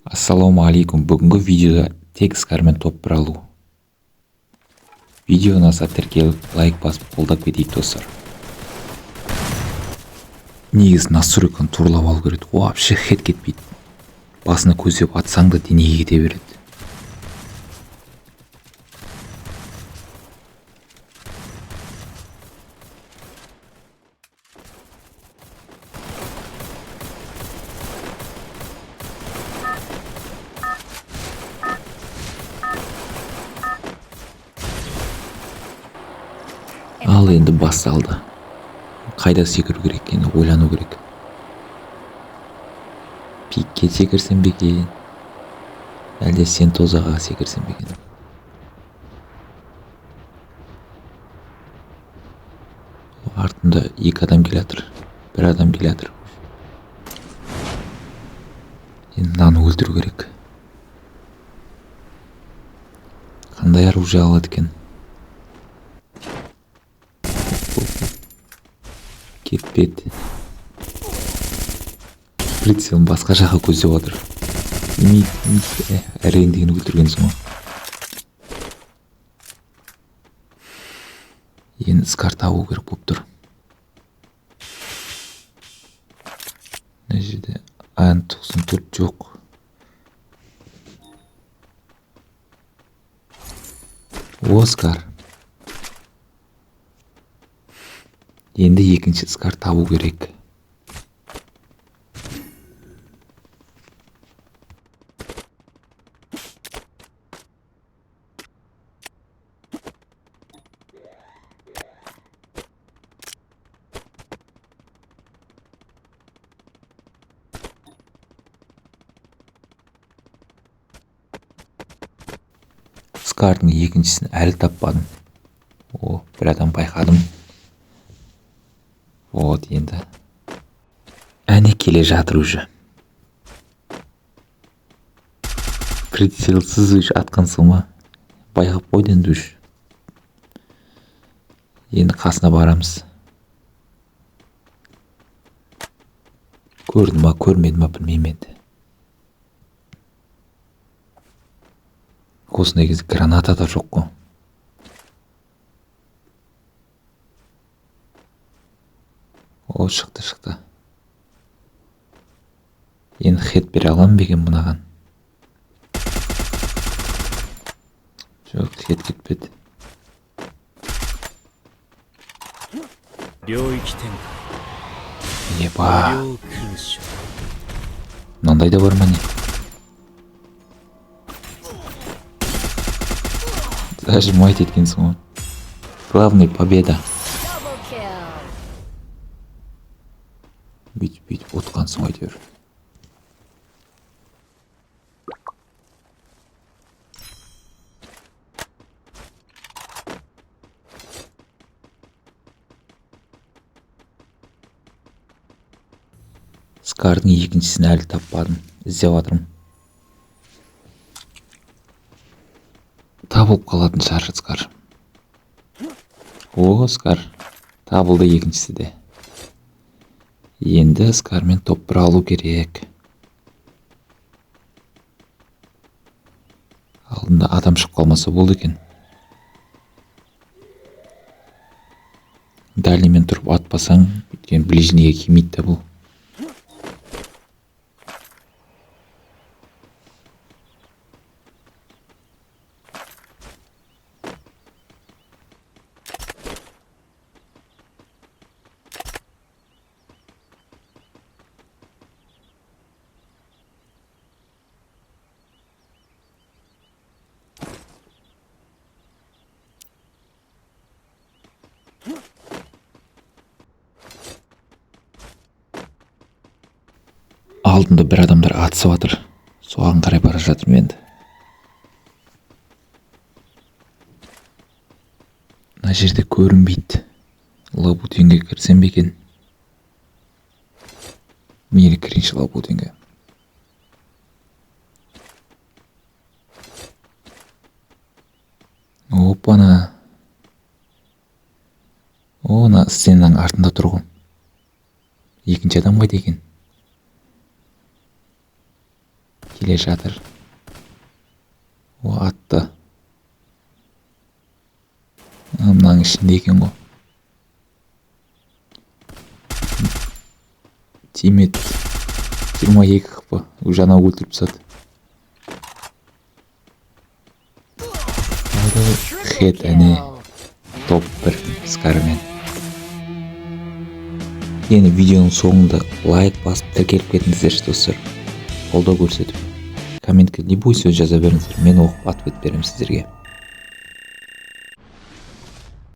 Ассалаумағалейкум! Бүгінгі видеода тек Скармен топ бір алу. Видео ұнаса, тіркеліп, лайк басып, қолдап кетейік, достар. Негізі настройканы туралап алу керек, вообще хед кетпейді. Басына көздеп атсаң да, денеге кете береді. Ал енді басталды. Қайда секіру керек екенін ойлану керек. Пикке секірсем бе екен, әлде Сентозаға секірсем бе екен? Артында екі адам келе жатыр, бір адам келе жатыр. Енді мынаны өлтіру керек. Қандай оружие алады екен? Кетпеді. Прицелін басқа жаққа көздеп отыр. Тимейді, тимейді. Әрең деген өлтіргенсің ғой. Енді Скар табу керек болып тұр. Мына жерде АН 94 жоқ. О, Скар. Енді екінші Скар табу керек. Скардың екіншісін әлі таппадым. О, бір адам байқадым. Вот енді. Әне, келе жатыр уже. Прицелсіз уже атқансың ба? Байқап қойды енді уже. Енді қасына барамыз. Көрді ма, көрмеді ма, білмеймін енді. Осындай кезде граната да жоқ қой. О, шықты, шықты. Енді хед бере аламын ба екен мынаған? Жоқ, хед кетпеді. 領域展 Еба. 開無量空処。 Мынандай да бар ма, не? Зажимать еткенсің ғой. Главный победа. Double kill. Бүйтіп бүйтіп ұтқансың ғой әйтеуір. Скардың екіншісін әлі таппадым, іздеп жатырмын. Табылып қалатын шығар Скар. О, Скар табылды, екіншісі де. Енді Скармен топ бір алу керек. Алдында адам шығып қалмаса болды екен. Дальныймен тұрып атпасаң, өйткені ближнийге келмейді да бұл. Алдында бір адамдар атысып жатыр, соған қарай бара жатырмын енді. Мына жерде көрінбейді. Лабутенге кірсем бе екен? Мейлі, кірейінші Лабутенге. Опана! О, мына стенаның артында тұр ғой. Екінші адам қайда екен? Келе жатыр. О, атты. А, мынаның ішінде екен ғой. Тимеді. 22 хп. Уже анау өлтіріп тастады. Давай, давай. Хед, әне. Топ 1 Скармен. Енді видеоның соңында лайк басып, тіркеліп кетіңіздерші, достар. Қолдау көрсетіп. Комментке любой сөз жаза беріңіздер. Мен оқып, ответ беремін сіздерге.